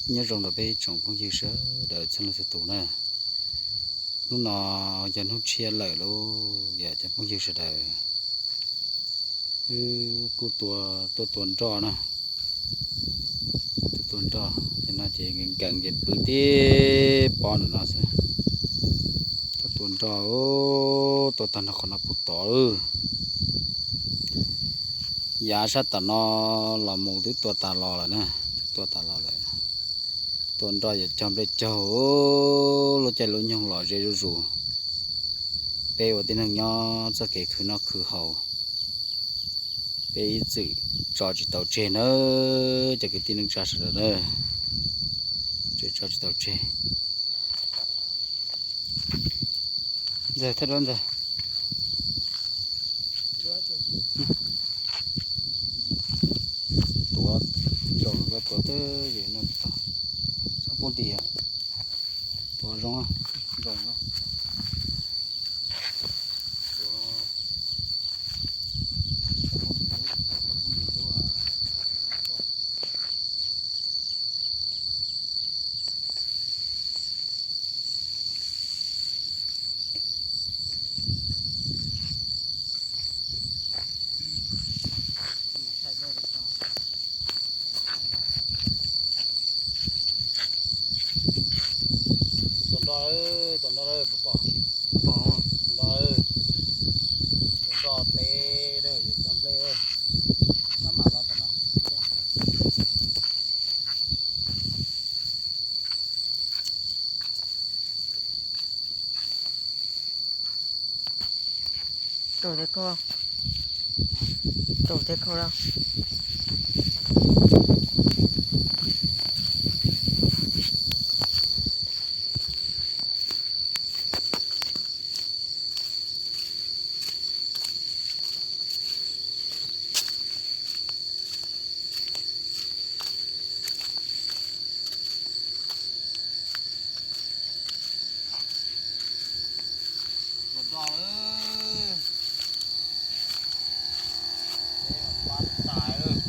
Nyob zoo rau peb tsoom phooj ywg sawv daws txhua leej txhua tus na. Hnub no yog hnub tshiab lawm lauj, yog cov phooj ywg sawv daws, wb kuj tua, tuaj tua nroj na. Tuaj tua nroj, ces no ces nkees nkees ces pw tib pob ntawm no xwb. Tuaj tua nroj, tua tag nrho qhov no puag tod lawm. Yav sab tom no los mus twb tua tas los lawm na, twb tua tas los lawm. Tua nroj yuav cog nplej caug, lub caij lub nyoog los ze zuj zus. Peb ua tib neeg nyob txoj kev khwv noj khwv haus, peb ib txwm tso tsis tau tseg nawb cov kwv tij neej tsa sawv daws na. Tso tsis tau tseg. Ntxawg, thawj duab ntxawg. Tuav, zaum tuav twb yem no tod, txhob pub ntim. Tuav zoo, zoo. Tua nroj, tua nroj, pom, pom, tua nroj, tua nroj teb, yuav cog nplej, maj mam los tom no. Rau thiab kho, rau thiab kho lawm. Tua nroj lawm. Peb mas pab tais lawm.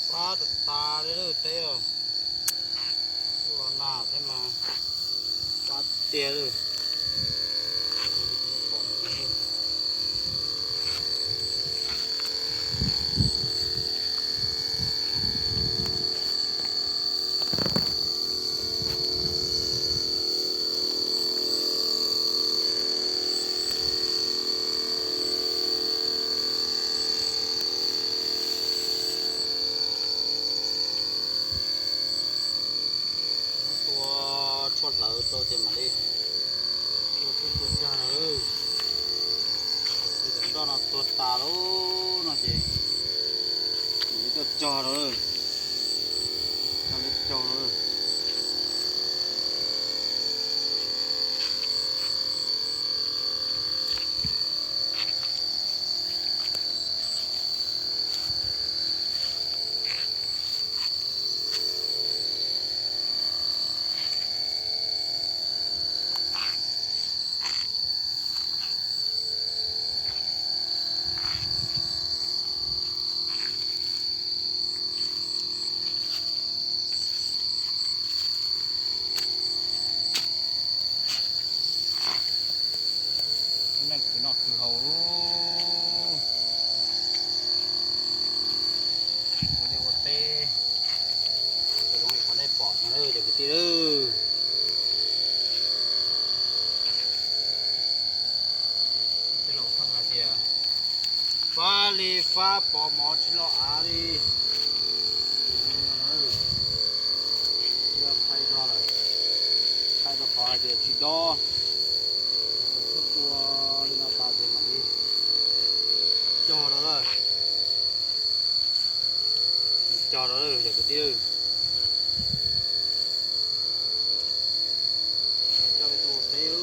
Pab tas tas li lawm teb os. Kuj los nag thiab mas pab tiag lawm. Tua tshuaj hlawv rau ces mam li tua twb tua cag no. Cov nroj no tuag tas lawm no ces mam li tuaj cog rau, cog li caug rau. Kwv haus lub, ua liaj ua teb, zoo li qhov nej pom no lawm cov kwv tij lawm. Tej laus pheej hais tias fab li fab pov mov tsis loj av li. Yog thaij zog lawm, thaij rau qhov hais tias tsis dob, txhob ua li no tas ces mam li cog rau lawm. Cog rau lawm cov kwv tij. Coj peb tuaj ua teb.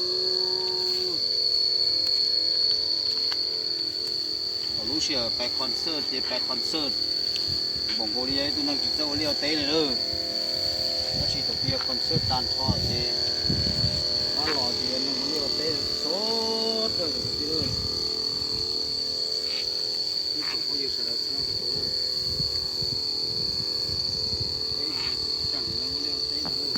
Thaum lub sij hawm pais concert ces pais concert npaum nkaus li yog ib tug neeg tsis txawj ua liaj ua teb li lawm. Tab sis thaum twg yog concert tag nrho ces pab los ces yog neeg ua liaj ua teb sov dawj cov kwv tij lawm. Ib tsoom phooj ywg sawv daws txhua leej txhua tus lawm, peb tseem neeg ua liaj ua teb no lawm.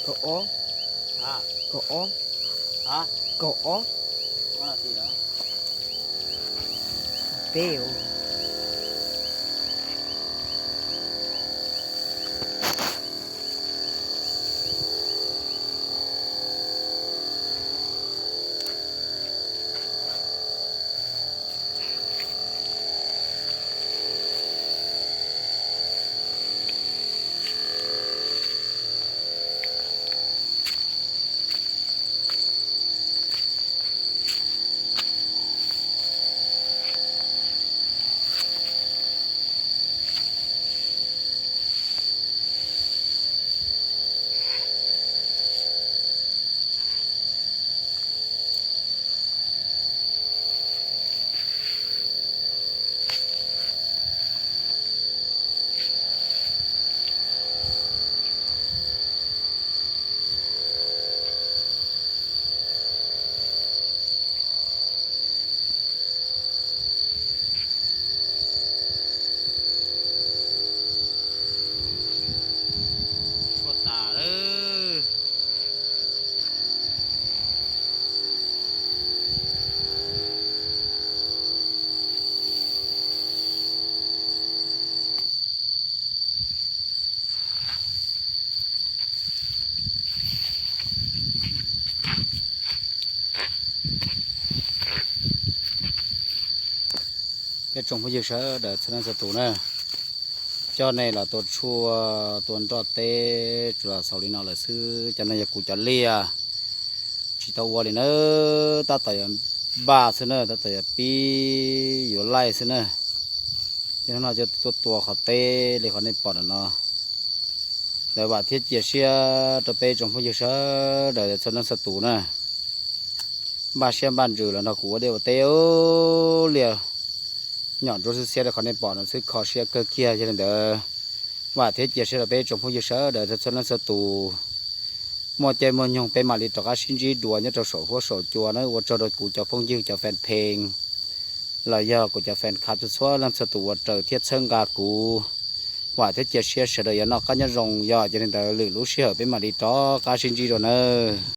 Kaum ob, kaum ob, kaum ob, peb. Tshuaj tas lawm. Peb tsoom phooj ywg sawv daws txhua leej txhua tus na, coj nej los tua tshuaj tua nroj teb tsuas los xaus li no lawm xwb. Cov no yog kuv cov liaj, tsis tau ua li na, tab tom yuav npaj xwb na, tab tom yuav pib yuav laij xwb na. Ces hnub no tuaj tua qhov teb li qhov nej pom ntawm no. Lawv vam thiab cia siab rau peb tsoom phooj ywg sawv daws txhua leej txhua tus na. Npaj siab npaj ntsws los nrog kuv ua liaj ua teb, liaj nyom ntsuab xwb xiab li qhov nej pom no xwb, kho siab kawg kiag. Yog li ntawd, vam thiab cia siab rau peb tsoom phooj ywg sawv daws txhua leej txhua tus. Muaj caij muaj nyoog peb mam li rov qab sib ntsib dua nyob rau saum huab saum cua na. Ua tsaug rau kuv cov phooj ywg cov fan page los yog kuv cov fan club txhua leej txhua tus uas raws thiab txhawb nqa kuv. Vam thiab cia siab sawv daws yuav noj qab nyob zoo, yog ces li ntawd lwm lub sij hawm peb mam li rov qab sib ntsib dua nawb.